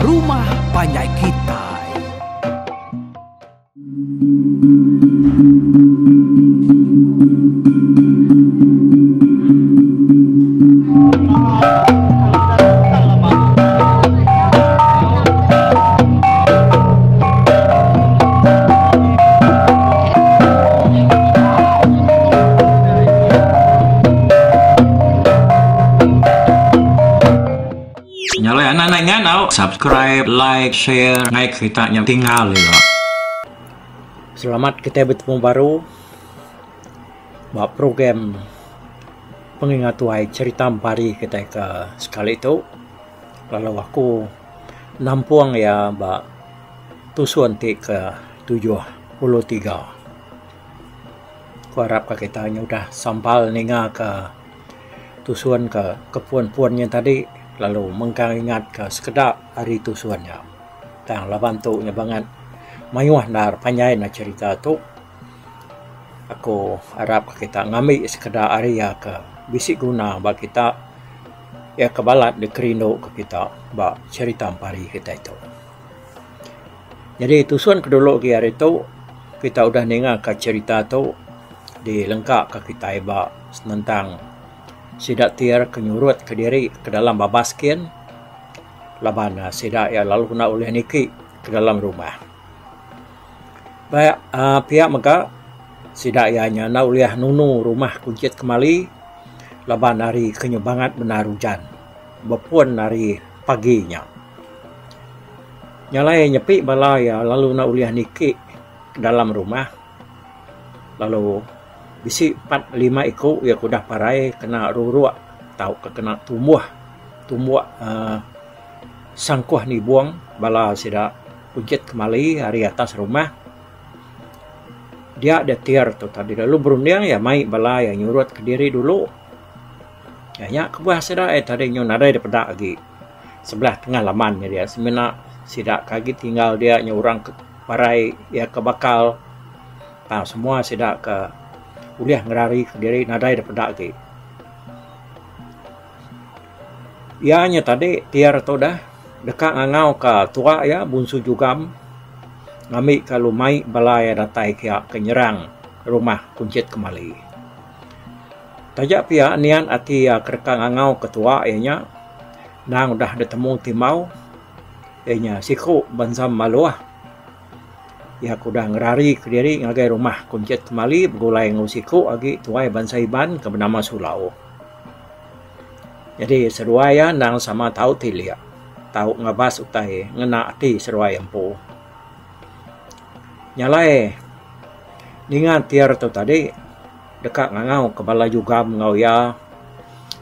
Rumah Panjai Kitai. Nya alai anak anak ingat tau subscribe, like, share ngai kerita nya tinggal ila. Selamat kitai betemu baru ba program pengingat tuai cherita empari kitai ke sekali tu lalu aku nampung iya ba tusun ti ke 73. Ku arap ka kita nyudah sampal ninga ka tusun ka ke pun-pun nya tadi lalu mengkang ingat ka sekeda ari tusun nya. Tang laban tu nya bangat mayuh endar panjai ne cherita tu aku arap ka kita ngambi sekeda ari iya ke bisi guna ba kita iya ke balat dikerindu ka kita ba cherita empari kitai tu. Nyadi tusun ke dulu agi ari tu kita udah ninga ka cherita tu dilengka ka kitai ba senentang sida ti ke nyurut kediri ke dalam babas kin laban sida iya lalu enda ulih niki ke dalam rumah. Ba aaa pia mega sida iya nya enda ulih nunu rumah kunchit kemali laban hari ke nyebangat bendar ujan bepun hari pagi nya. Nya alai nyepi bala iya lalu enda ulih niki dalam rumah lalu bisi pat lima iku iya ke udah parai kena ruruk tauka kena tumbuh tumbuk uhh sangkuh nibung bala sida ujit kemali ari atas rumah. Dia diatir tu tadi lalu berunding iya mai bala iya nyurut kediri dulu. Nya kebuah sida iya tadi nyau nadai dipeda agi. Sebelah tengah laman nya dia semina sida ke agi tinggal dia nya orang ke parai iya ke bakal tang semua sida ke ulih ngerari kediri nadai da peda agi. Iya nya tadi tiar tu dah deka ngangau ka tua iya Bunsu Jugam ngambi ka lu mai bala iya datai kiya ke nyerang rumah Kunchit Kemali. Taja pia niat ati iya ke deka ngangau ke tua iya nya endang udah ditemu Timbau iya nya siku bansa Maluh. Iya ke udah ngerari kediri ngagai rumah Kunchit Kemali begulai enggau siku agi tuai bansa Iban ke benama Sulau. Nyadi seduai iya endang sama tau tilik tau ngabas utai ngena ati seduai empu. Nya alai ninga tir tu tadi. Deka ngangau ke bala jugam enggau iya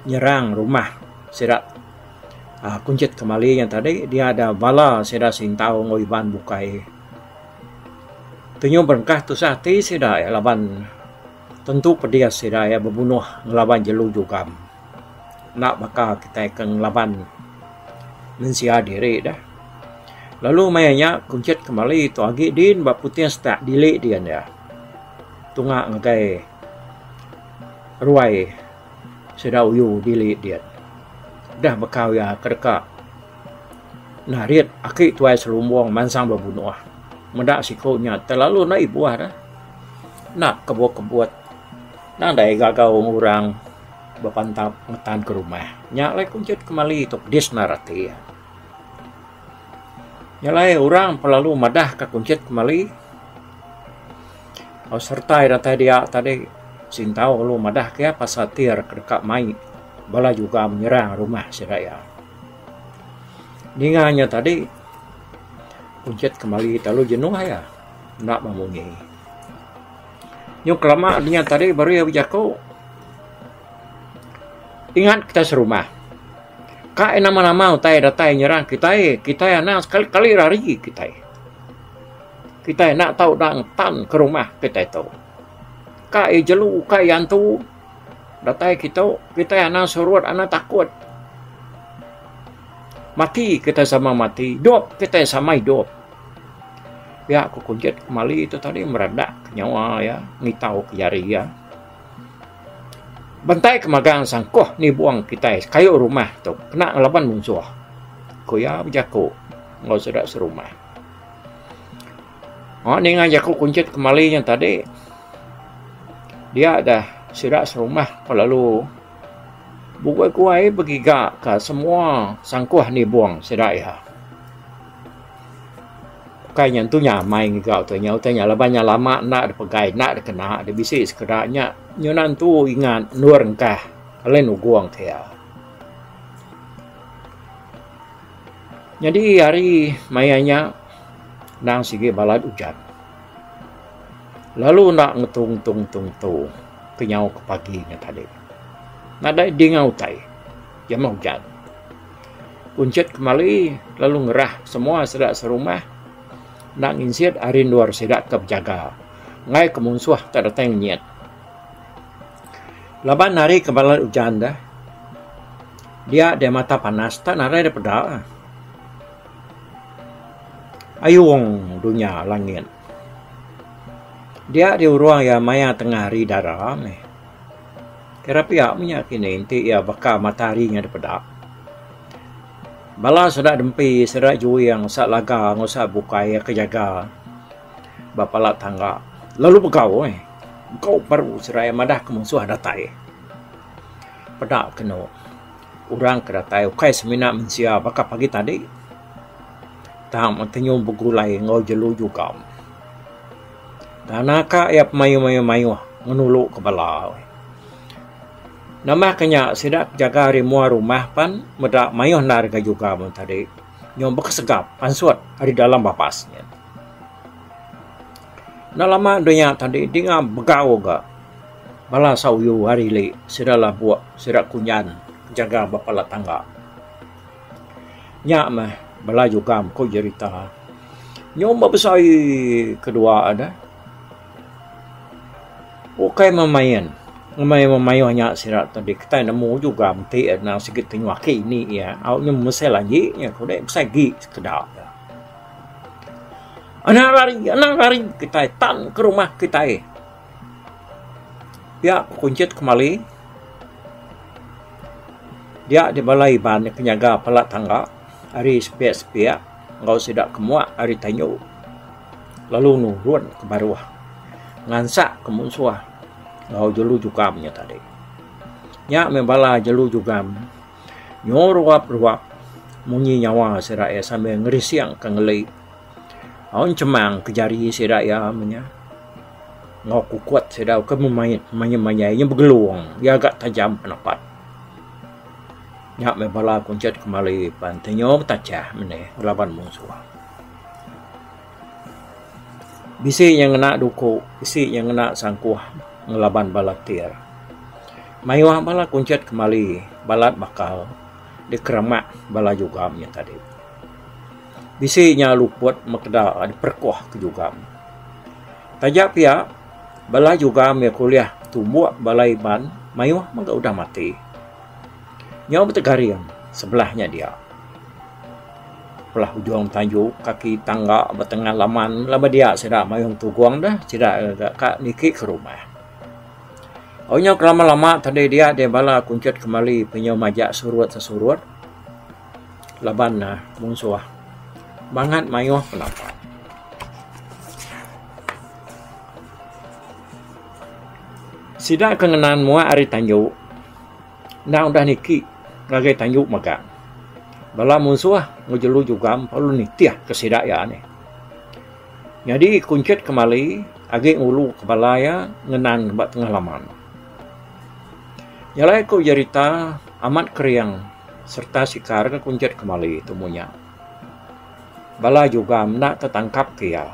nyerang rumah sida uhh Kunchit Kemali nya tadi dia da bala sida Sintau enggau Iban bukai. Tunyu berengkah tusah ati sida iya laban tentu pedis sida iya bebunuh ngelaban jelu jugam. Enda baka kitai ke ngelaban mensia diri deh. Lalu maya nya Kunchit Kemali tu agi din ba puting setak dili din iya. Tunga ngagai ruai sida uyu dili diet. Udah bekau iya ke deka narit aki tuai selumbung mansang bebunuh. Meda siku nya terlalu enda ibuh deh. Enda kebut-kebut nadai gagau orang bepantap ngetan ke rumah. Nya alai kunchit kemali tu pedis endar ati iya. Nya alai orang pelalu madah ka kunchit kemali sereta iya datai dia tadi sintau lalu madah ka iya pasal tir ke deka mai bala juga menyerang rumah sida iya. Ninga nya tadi kunchit kemali lalu jenuh iya enda memunyi. Nyau kelama nya tadi baru iya bejaku ingat kitai serumah. Ka iya nama-nama utai datai nyerang kitai, kitai anang sekali-kali rari kitai. Kitai enda tau da ngetan ke rumah kitai tu. Ka iya jelu, ka iya antu datai kitu, kitai anang surut anang takut. Mati kitai sama mati, idup kitai sama idup. Pia ku Kunchit Kemali tu tadi meradak ke nyawa iya ngitau ke jari iya. Bantai ke magang sangkuh nibung kitai sekayu rumah tu kena ngelaban munsuh, ku iya bejaku. enggau sida serumah. Aa ninga jaku Kunchit Kemali nya tadi dia dah sida serumah ko lalu beguai-guai begiga ka semua sangkuh nibung sida iya. Ukai nya entu nyamai ngiga utai nya utai nya laban nya lama enda dipegai enda dikena bisi sekeda nya nyunan entu ingat endur engkah alai nugong ke iya. Nyadi hari maya nya endang sigi balat ujan. Lalu enda ngetu ngetu ngetu ngetu kenyau ke pagi nya tadi. Nadai dinga utai jamah ujan. Kunchit kemali lalu ngerah semua sida serumah enda nginsit ari endur sida ke bejaga enggai ke munsuh ka datai ngenyit. Laban hari ke balat ujan deh dia deh mata panas tak narai deh peda. Ayung dunya langit. Dia deh urung iya maya tengah hari dara meh. Kira pia meh nya kini enti iya baka matahari nya deh peda. Bala sida dempi sida juing sa laga enggau sa bukai ke jaga. Ba pala tangga lalu begau eh. Begau baru seraya madah ke munsuh datai. Peda kenu orang ke datai ukai semina mensia baka pagi tadi tang meh tenyu begulai enggau jelu jugam. Tang naka iya pemayuh mayuh ngenulu ke bala. Nambah ke nya sida jaga ari mua rumah pan meda mayuh endar ga jugam tadi nyau bekesegap pansut ari dalam babas nya. Enda lama dunya tadi dinga begau ga bala sauyu ari ili sida labuk sida kunyan jaga ba pala tangga. Nya meh bala jugam ku jerita nyau ba besai kedua ne ukai memain ngemai memayuh nya sida tadi kitai nemu jugam ti endang sigi tenyuh aki ini iya au nya mesai lanji nya ku deh besai agi sekeda. Anang rari, anang rari kitai tan ke rumah kitai. Pia ku Kunchit kemali dia di bala Iban ke nyaga pala tangga ari sepiak-sepiak enggau sida ke muak ari tanyu lalu nurun ke baruh ngansak ke munsuh enggau jelu jugam nya tadi. Nya meh bala jelu jugam. Nyu ruap-ruap munyi nyawa sida iya sambil ngerising ke ngeli. Aun chemang ke jari sida iya meh nya. Enggau kukut sida ke memait manjai-manjai nya begelung iya ga tajam penapat. Nya meh bala kunchit kemali pan ti nyu betachah menih ngelaban munsuh. Bisi nya ngena duku, bisi nya ngena sangkuh ngelaban bala tir. Mayuh bala kunchit kemali balat bakal dikeramak bala jugam nya tadi. Bisi nya luput mekeda diperekuh ke jugam. Taja pia, bala jugam iya ke ulih tumbuk bala Iban mayuh mega udah mati. Nyau betegaring sebelah nya dia. Pelah ujung tanju kaki tangga ba tengah laman laban dia sida mayuh tugong deh sida ga ka niki ke rumah. Au nyau ke lama lama tadi dia deh bala kunchit kemali penyau majak surut sesurut laban ne munsuh bangat mayuh penapa. Sida ke ngenan muak ari tanju. Endang udah niki ngagai tanju mega. Bala munsuh enggau jelu jugam perlu nitih ke sida iya nih. Nyadi kunchit kemali agi ngulu ke bala iya ngenan ba tengah laman. Nya alai ku jerita amat kering sereta sikar ke kunchit kemali tumu nya. Bala jugam enda tetangkap ke iya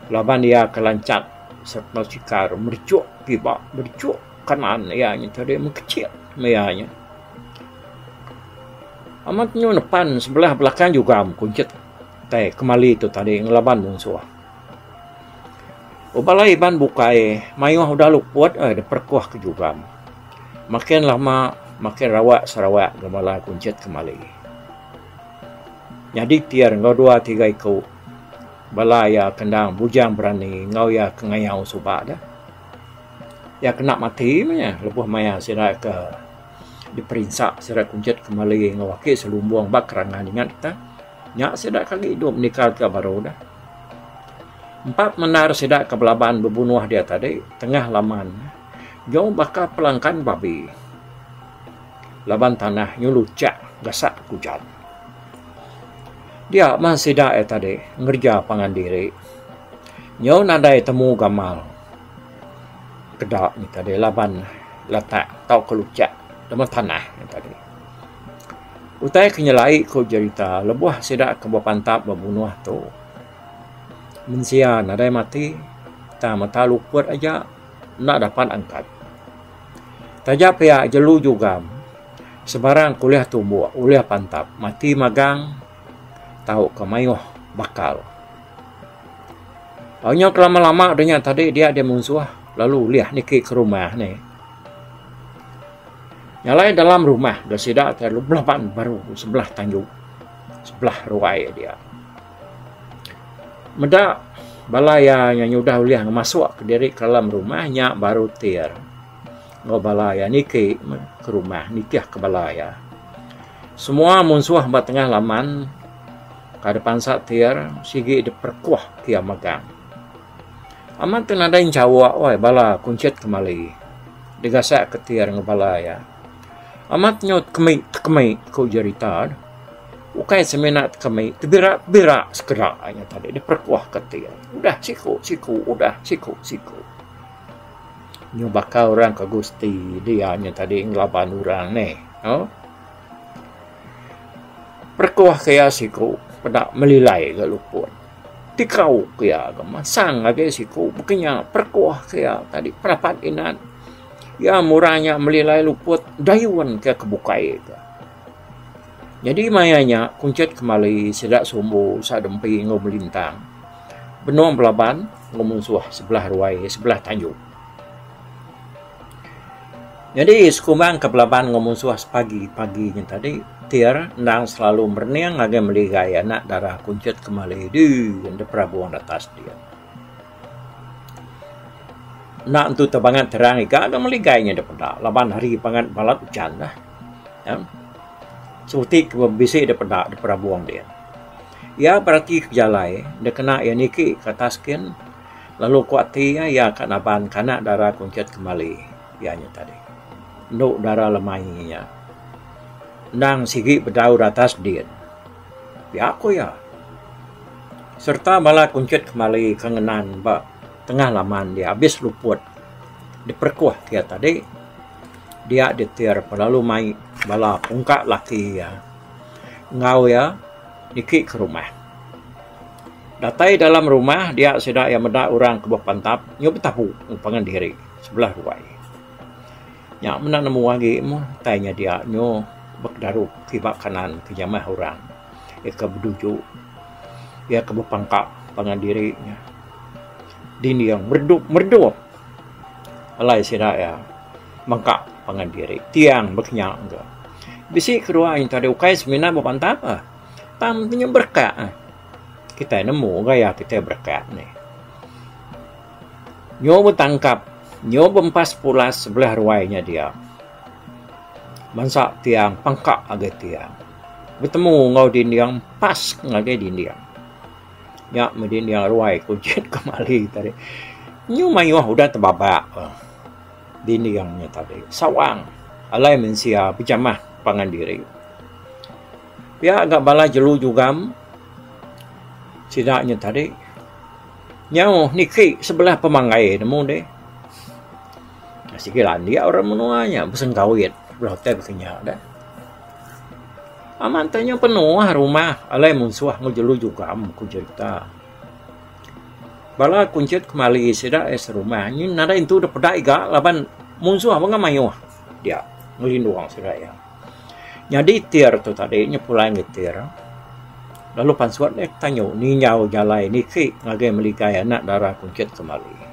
laban iya ke lanchat sereta sikar merechuk kiba merechuk. Kanan iya nya tadi meh kecil meh iya nya. Amat nyu nepan sebelah belakang jugam kunchit tai kemali tu tadi ngelaban munsuh. Bala Iban bukai mayuh udah luput eh diperekuh ke jugam. Makin lama makin rawak serawak ga bala kunchit kemali. Nyadi tir enggau dua tiga iku bala iya ke endang bujang berani enggau iya ke ngayau suba deh. Iya kena mati meh nya lebuh maya sida ke diperinsa sida kunchit kemali enggau aki selumbung ba kerangan ingat kita. Nya sida ke agi idup nikal ka baru dah. Empat mendar sida ke belaban bebunuh dia tadi tengah laman nyau baka pelangkan babi laban tanah nyu luchak gasak ujan. Dia mah sida iya tadi ngereja pangan diri. Nyau nadai temu gamal keda nya tadi laban letak tauka luchak dalam tanah nya tadi. Utai ke nyelai ku jerita lebuh sida ke bepantap bebunuh tu mensia nadai mati tang mata luput aja enda dapat angkat. Taja pia jelu jugam sebarang ke ulih tumbuk ulih pantap mati magang tauka mayuh bakal. Tau nyau kelama lama deh nya tadi dia deh munsuh lalu ulih niki ke rumah nih. Nya alai dalam rumah da sida ti lalu belaban baru sebelah tanju sebelah ruai dia. Meda bala iya nya nyudah ulih ngemasuk kediri ke dalam rumah nya baru tir enggau bala iya niki ke rumah nitih ke bala iya. Semua munsuh ba tengah laman ka da pansa tir sigi diperekuh ke iya megang. Amat tu nadai enchawa weh bala kunchit kemali digasak ke tir enggau bala iya. Amat nyu tekemi tekemi ku jerita ne. Ukai semina tekemi tebira bira sekeda nya tadi diperekuh ke tir. Udah siku siku udah siku siku. Nyu baka orang ke gusti dia nya tadi ngelaban orang neh. Perekuh ke iya siku peda melilai ga luput. Tikau ke iya ga masang ngagai siku baka nya perekuh ke iya tadi perapat inat. Iya murah nya melilai luput dayun ke kebukai ka. Nyadi maya nya kunchit kemali sida sumbu sa dempi enggau melintang benung belaban enggau munsuh sebelah ruai sebelah tanju. Nyadi sekumbang ke belaban enggau munsuh sepagi pagi nya tadi Tir endang selalu merening ngagai meligai anak dara Kunchit Kemali dih enda perabung atas dia. Enda entu tebangat terang iga ga meligai nya dipeda laban hari bangat balat ujan lah. Sebuti ke bisi dipeda diperabung dia. Iya berati ke jalai dikena iya niki ke atas kin. Lalu ku ati iya, iya ka naban ka anak dara Kunchit Kemali iya nya tadi. Endu dara lemai nya. Endang sigi bedau datas din. Pia ku iya. Sereta bala Kunchit Kemali ke ngenan ba tengah laman dia abis luput diperekuh ke iya tadi dia ditir lalu mai bala pungka laki iya enggau iya niki ke rumah. Datai dalam rumah dia sida iya meda orang ke bepantap nyau betapu pangan diri sebelah ruai. Nya menda nemu agi meh utai nya dia nyu bekedarup kiba kanan ke jamah orang iya ke beduju iya ke bepangka pangan diri nya. Dinding meredup meredup alai sida iya mangka pangan diri tiang bekenya ga. Bisi keduai nya tadi ukai semina bepantap ah tang nya berekak ah. Kitai nemu gaya kitai berekat nih. Nyu betangkap, nyu bempas pulas sebelah ruai nya dia. Bansa tiang pangka ngagai tiang. Betemu enggau dinding pas ngagai dinding. Nya meh dinding ruai Kuching kemali tadi. Nyu mayuh udah tebabak dinding nya tadi. Sawang alai mensia bejamah pangan diri. Pia ga bala jelu jugam sida nya tadi nyau niki sebelah pemanggai nemu deh. Sigi landik orang menua nya besengkawit sebelah utai baka nya deh. Amat te nya penuh rumah alai munsuh enggau jelu jugam ku jerita. Bala kunchit kemali sida iya serumah nyin nadai entu dep peda iga laban munsuh mega mayuh dia ngelindung sida iya. Nyadi tir tu tadi nya pulai ngi tir lalu pansut deh tanyu ninjau jalai niki ngagai meligai anak dara Kunchit Kemali.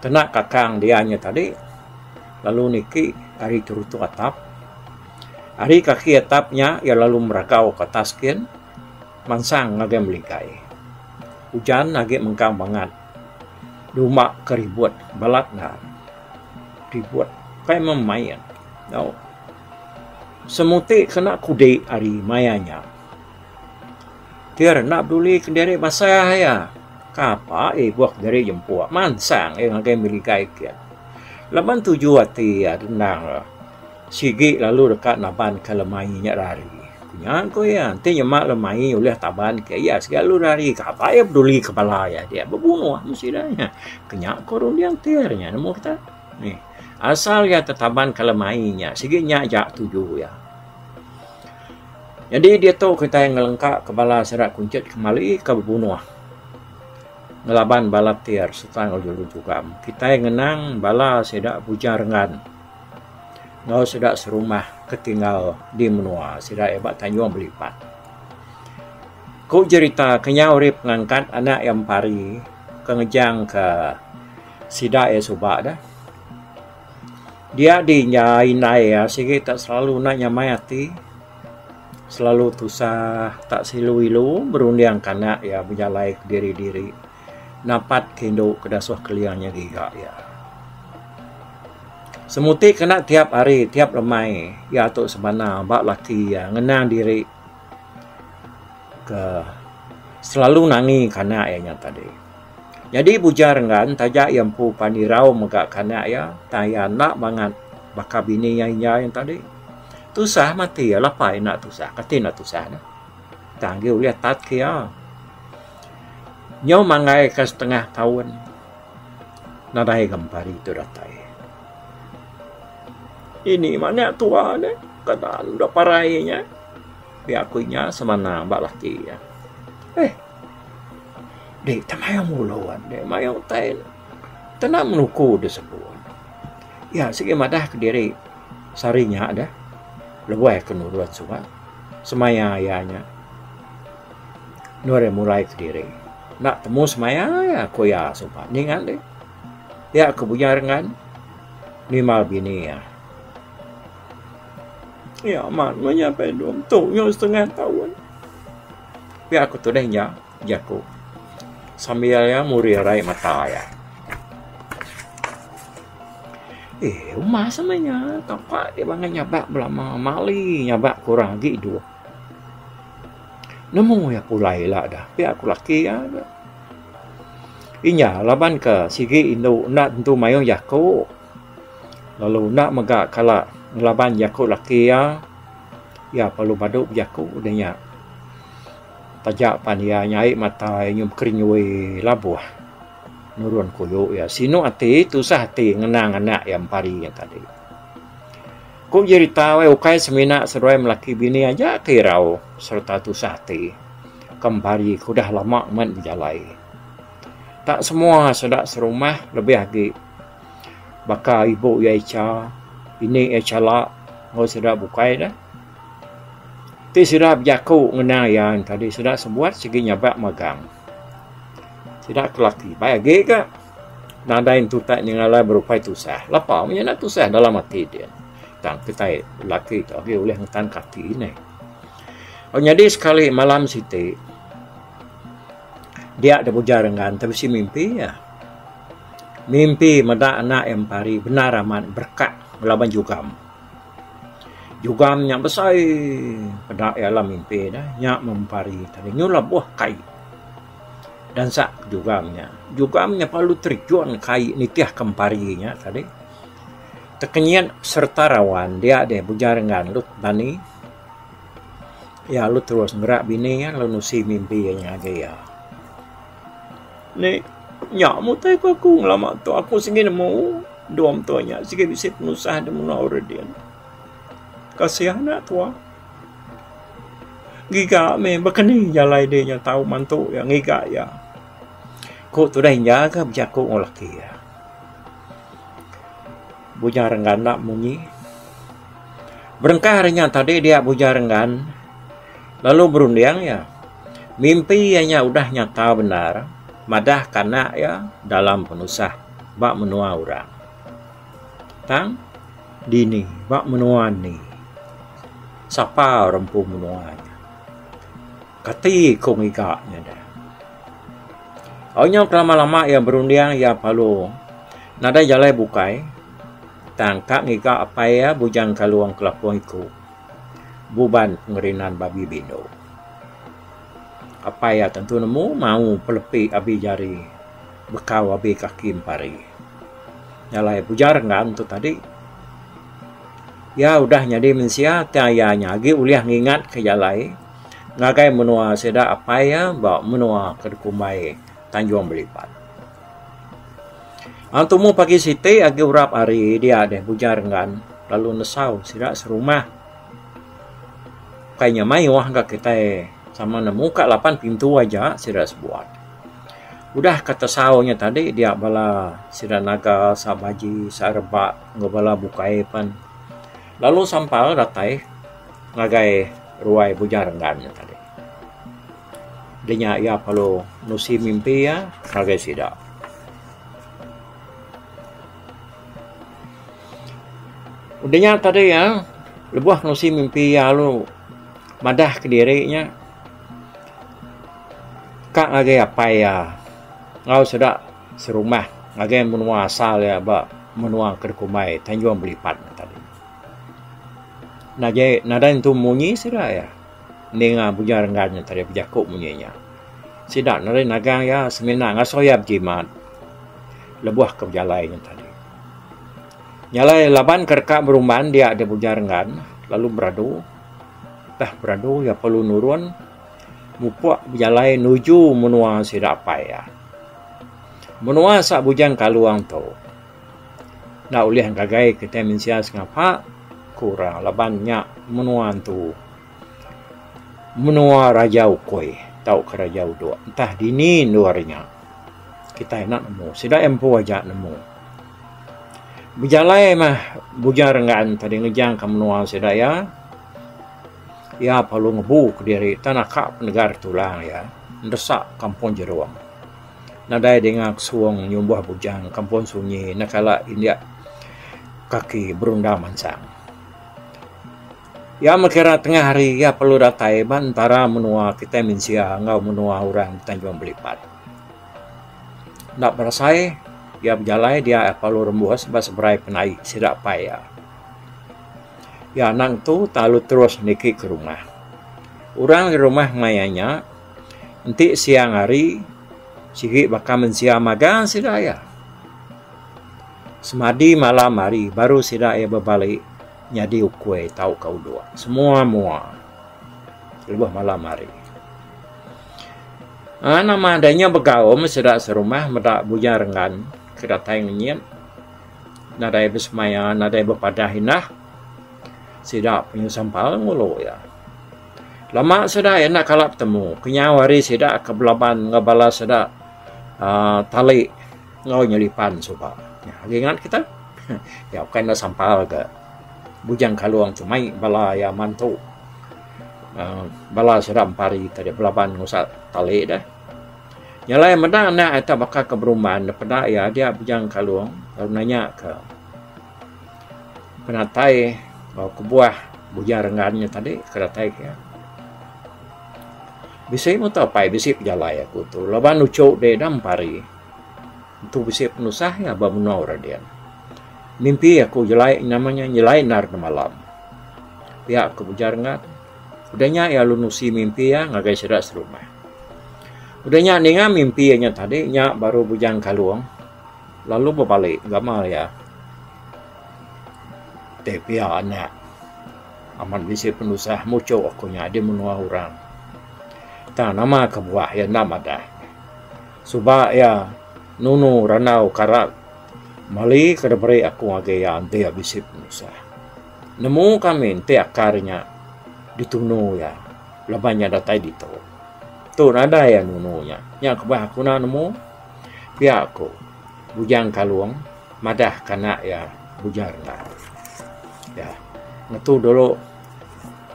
Kena kakang dia nya tadi lalu niki ari terutu atap. Ari kaki atap nya iya lalu meragau ke atas kin mansang ngagai meligai. Ujan agi mengkang bangat duma ke ribut balat enda ribut kai memain. Tau. Semuti kena kudi ari maya nya. Tir enda peduli kediri basah iya. Kapa ibuh kediri jempuk mansang iya ngagai meligai kin. Laban tuju ati iya endang sigi lalu deka naban ke lemai nya rari. Nya ku iya enti nyema lemai ulih taban ke iya sigi lalu rari kapa iya peduli ke bala iya dia bebunuh meh sida nya. Ke nya ku runding tir nya nemu kita. Nih asal iya tetaban ke lemai nya sigi nya aja tuju iya. Nyadi diatu kitai ngelengka ke bala sida kunchit kemali ke bebunuh ngelaban bala tir sereta enggau jelu jugam. Kitai ngenang bala sida Bujang Renggan enggau sida serumah ke tinggal di menua sida iya ba Tanjung Belipat. Ku jerita kenyau ari pengangkat anak iya Empari ke ngejang ke sida iya suba deh. Dia di inya indai iya sigi tak selalu enda nyamai ati selalu tusah tak silu ilu berunding ke anak iya bejalai kediri diri napat ke indu ke dasuh keling nya giga iya. Semuti kena tiap hari tiap lemai iya tu sebana ba laki iya ngenang diri ke selalu nangi ke anak iya nya tadi. Nyadi Bujang Renggan taja iya empu pan irau mega ke anak iya tang iya enda bangat baka bini iya inja iya tadi. Tusah mati iya lapa enda tusah kati enda tusah neh. Tang agi ulih tat ke iya. Nyau manggai ka setengah taun nadai ga empari tu datai. Ini meh anak tua ne kada enda parai nya pia ku inya semana ba laki iya. Eh. Deh tah mayuh mulun deh mayuh utai tena menuku deh sebut. Iya sigi madah kediri sehari nya deh lebuh ke nurun suba semaya iya nya endur iya mulai kediri. Enda temu semaya iya ku iya suba ninga deh. Iya ke buya rengan nimbal bini iya. Iya amat meh nya peh dom tu nyau setengah taun. Pia ku tudah nya jaku sambil iya murih rai mata iya. Eh umas meh nya kapa deh bangai nyabak belama mali nyabak kurang agi idup. Nemu iya pulai ila dah pia ku laki iya. Inya laban ke sigi indu enda tentu mayuh jaku lalu enda mega kala ngelaban jaku laki iya. Iya perlu badu bejaku udah nya. Taja pan iya nyai mata iya nyau bekerinyui labuh nurun kuyu iya. Sinu ati tusah ati ngenang anak iya empari nya tadi. Ku jerita weh ukai semina seduai melaki bini aja ke irau sereta tusah ati ke empari ke udah lama men bejalai. Tak semua sida serumah lebih agi. Baka ibu iya icha, ini iya chala enggau sida bukai dah. Ti sida bejaku ngenang iya tadi sida sebuat sigi nyabak magang. Sida ke laki bai agi ga nadai entu tai nyengala berupai tusah. Lapa meh nya tusah dalam ati din. Tang kitai laki tu agi ulih ngetan ke ati neh. Nyadi sekali malam siti dia da Bujang Renggan ti bisi mimpi iya. Mimpi meda anak iya empari bendar amat berekak ngelaban jugam. Jugam nya besai peda iya dalam mimpi ne nya meh empari tadi nyu lebuh kai dansak jugam nya. Jugam nya perlu terjun kai nitih ke empari nya tadi. Tekenyit sereta rawan dia deh Bujang Renggan lalu dani iya lalu terus ngerak bini iya lalu nusi mimpi iya ngagai iya. Nih, nya mutai ku aku ngelama tu aku sigi nemu dom tu nya sigi bisi penusah da menua orang din. Kasih anak tua. Ngiga meh baka ni jalai deh nya tau mantu iya ngiga iya. Ku tudah inya ga bejaku enggau laki iya. Bujang Renggan enda munyi. Berengkah ari nya tadi dia Bujang Renggan lalu berunding iya. Mimpi iya nya udah nyata bendar madah ka anak iya dalam penusah ba menua orang. Tang dini ba menua ni sapa orang empu menua nya. Kati ku ngiga nya deh. Au nyau kelama lama iya berunding iya perlu nadai jalai bukai tang ka ngiga apai iya Bujang Kalong Kelapong Iku. Buban pengerinan babi bindu. Apai iya tentu nemu mau pelepi abi jari bekau abi kaki empari. Nya alai Bujar Enggan tu tadi iya udah nyadi mensia tang iya nya agi ulih ngingat ke jalai ngagai menua sida apai iya ba menua ke dikumbai Tanjung Belipat. Ang tumu pagi siti agi urap hari dia deh Bujar Enggan lalu nesau sida serumah. Ukai nya mayuh ga kitai sama nemu ka lapan pintu aja sida sebuat. Udah ka tesau nya tadi dia bala sida naga sa baji sa reba enggau bala bukai pen lalu sampal datai ngagai ruai Bujang Renggan nya tadi. Dinya iya perlu nusi mimpi iya ngagai sida. Udah nya tadi iya lebuh nusi mimpi iya lalu madah kediri nya ka ngagai apai iya enggau sida serumah ngagai menua asal iya ba menua ke dikumbai Tanjung Belipat tadi. Nadai nadai nentu munyi sida iya. Ninga Bujang Renggan nya tadi bejaku munyi nya. Sida nadai nagang iya semina ngasuh iya bejimat lebuh ke bejalai nya tadi. Nya alai laban ke deka berumban dia deh Bujang Renggan lalu beradu. Tah beradu iya perlu nurun mupuk bejalai nuju menua sida apai iya. Menua sa Bujang Kalong tu enda ulih ngagai kitai mensia sengapa ku orang laban nya menua antu. Menua Raja Ukoi tauka Raja Udok entah dini endur nya kitai enda nemu sida iya empu aja nemu. Bejalai mah Bujang Renggan tadi ngejang ka menua sida iya, iya perlu ngebu kediri tan aka penegar tulang iya ndesak kampung jerung. Nadai dinga kesuong nyumbuh bujang kampung sunyi enda kala indik kaki berundang mansang. Iya meh kira tengah hari iya perlu datai ba entara menua kitai mensia enggau menua orang Tanjung Belipat. Enda berasai iya bejalai dia perlu rembus ba seberai penai sida apai iya. Iya anang tu lalu terus niki ke rumah. Orang di rumah maya nya enti siang hari sigi baka mensia magang sida iya. Semadi malam hari baru sida iya bebali. Nyadi ukui tauka uduk semua mua lebuh malam hari. Aa nama deh nya begaum sida serumah meda Bujang Renggan ke datai ngenyit nadai besemaya nadai bepadah indah sida penyu sampal ngulu iya. Lama sida iya enda kala betemu kenyau hari sida ke belaban enggau bala sida aaa tali. Enggau nyelipan suba. Agi ngat kita. Ya ukai enda sampal ga Bujang Kalong tu mai bala iya mantu uhh bala sida empari tadi belaban ngusa tali deh. Nya alai meda anak ita baka ke berumban da peda iya dia Bujang Kalong lalu nanya ke penatai enggau kebuah Bujang Renggan nya tadi ke datai ke iya. Bisi muto apai bisi pejalai aku tu laban uchu deh dah empari. Entu bisi penusah iya ba menua orang dian. Mimpi aku jelai nama nya nyelai endar demalam. Pia ku Bujar Ngat. Udah nya iya lalu nusi mimpi iya ngagai sida serumah. Udah nya ninga mimpi iya nya tadi nya baru Bujang Kalong lalu bebali gamal iya. Ti pia anak amat bisi penusah muchok aku nya di menua orang. Tang nama kebuah iya enda madah. Suba iya nunu randau karak mali ke diberi aku ngagai iya enti iya bisi penusah. Nemu kami enti akar nya ditunu iya laban iya datai ditu. Tu nadai iya nunu nya. Nya kebuah aku enda nemu pia ku Bujang Kalong madah ke anak iya Bujang Renang. Ya ngetu dulu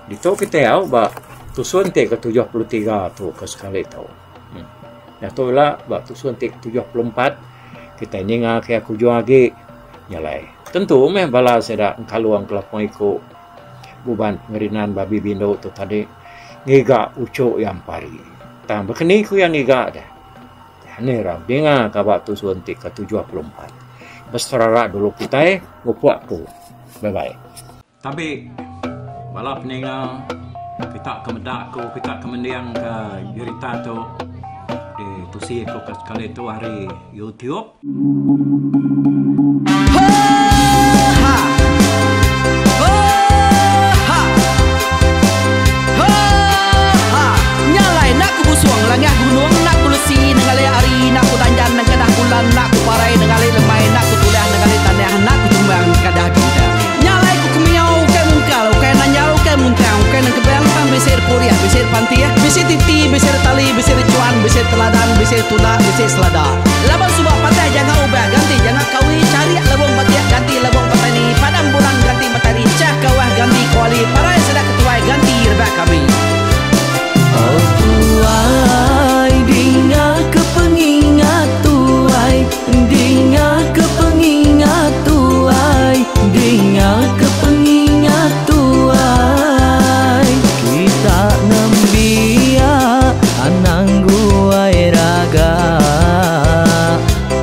ditu kitai au ba tusun ti ke 73 tu ke sekali tu. Nya tu ila ba tusun ti 74 kitai ninga ke aku ujung agi nyelai. Tentu meh bala sida engkalung kelapung iku buban pengerinan babi bindu tu tadi ngiga uchu iya empari. Tang bekeni ku iya ngiga deh. Anih ra dinga ka ba tusun ti ke 74. Beserara dulu kitai ngupuk ku. Bye bye. Tabi bala peninga. Kita ke meda aku, kita ke mending ke jerita tu ditusi aku ke sekali tu ari YouTube. Nya alai enda ku busung langah gunung enda ku lesi nengali hari enda ku danjan nengkedah bulan enda ku parai nengali lemai enda ku tulah nengali tanah enda ku tumbang nengkadah bintang. Nya alai ku kemiau ukai mungkal ukai nanjal ukai muntang ukai nengkebang tang bisi repurih bisi repantih bisi titi bisi retali bisi rechuan bisi teladan bisi tunda bisi selada. Laban suba patah janga ubah ganti janga kawi charik lebung batik ganti lebung petani padam bulan ganti matari chah kawah ganti kuali parai sida ketuai ganti rebak kami. Oh tuai dinga ke pengingat tuai dinga ke pengingat tuai dinga ke pengingat tuai kita nembiak anang guai raga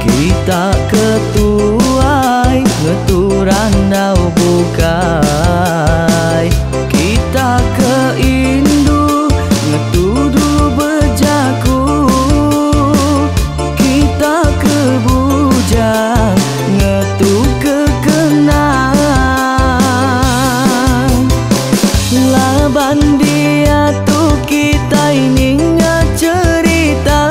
kita ke tuai ngetu randau bukai kita ke indu ngetu dulu bejaku kita ke bujang ngetu ke kenang laban diatu kitai ninga cherita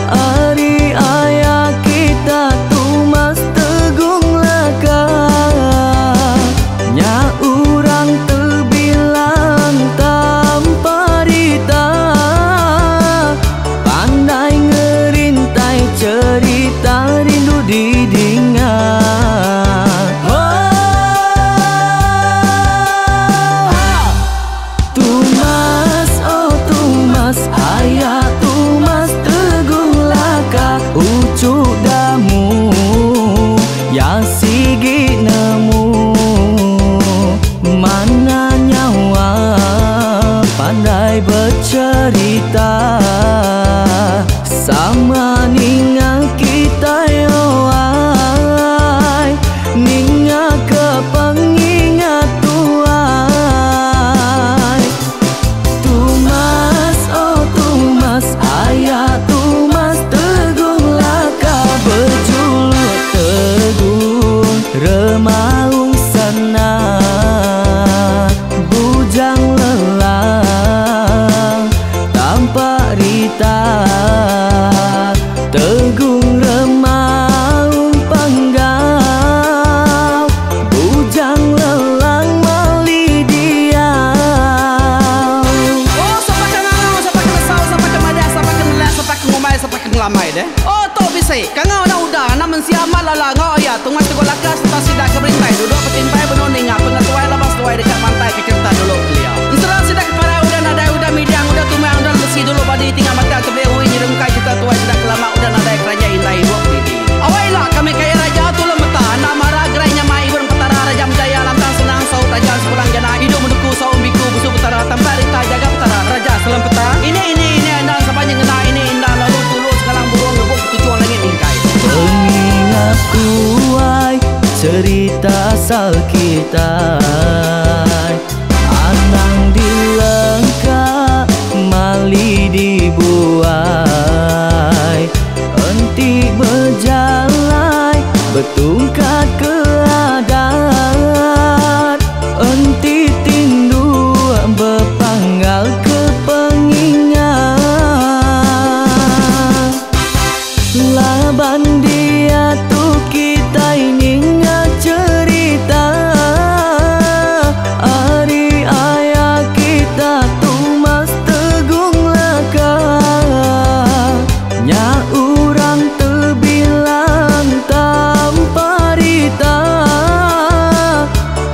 ari aya kita Tumas Tegung Laka nya urang tebilang tanpa rita pandai ngerintai cherita rindu didinga. Tumas oh Tumas aya Tumas Tegung Laka uchu damu ya sigi nemu mana nyawa pandai becerita sama ninga kitai oai ninga ke pengingat tuai Tumas oh Tumas aya Tumas Tegung Laka bejuluk Tegung Remaung Sana Bujang Lelang tanpa rita Tegung Remaung Panggau Bujang Lelang mali diau. Oh sapa ke ngangau sapa ke nesau sapa ke madah sapa ke nelak sapa ke ngumbai sapa ke ngelamai deh. Oh tu bisi kangau enda udah anak mensia amat lala enggau iya tungai teguk laka sereta sida ke berintai duduk betimpai benung ninga pengetuai laban seduai deka mantai ke cherita dulu kelia. Ensera sida ke parai udah nadai udah midang udah tumang udah lesi dulu badi tinggal matang tebeli ui nyerungkai cherita tuai sida ke lama udah nadai keranjai indai idup didi. Awai ila kami kaya raja tulung meta anak mara gerai nyamai ibun petara raja menjaya lantang senang saut raja sepulang jana idup menuku saum biku busu petara tampak rita jaga petara raja selempeta ini ini ini endang sapa nyengena ini indah lalu tulu sekalang burung ngebuk ketuchung langit mingkai. Pengingat tuai cerita asal kitai anang dilengka mali dibuai enti bejalai betungkat ke adat enti tinduk bepanggal ke pengingat laban diatu kitai ninga cherita ari aya kita Tumas Tegung Laka nya urang tebilang tanpa rita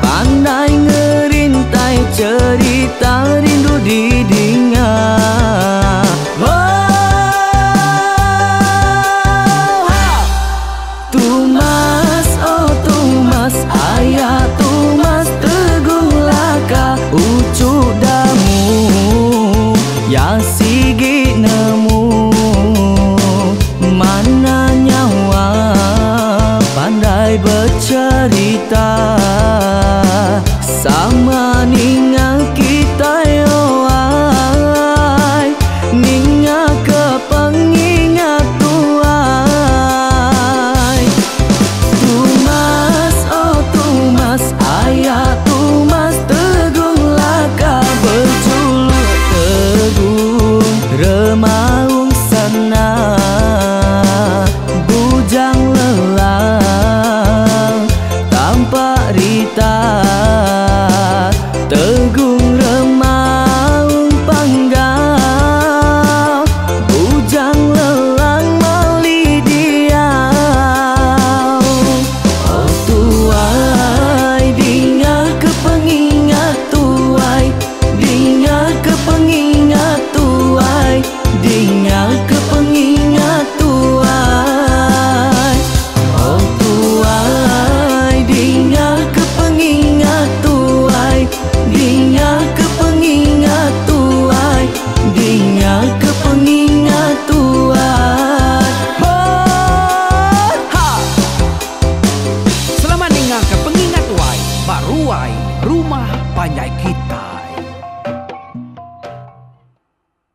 pandai ngerintai cherita rindu didinga.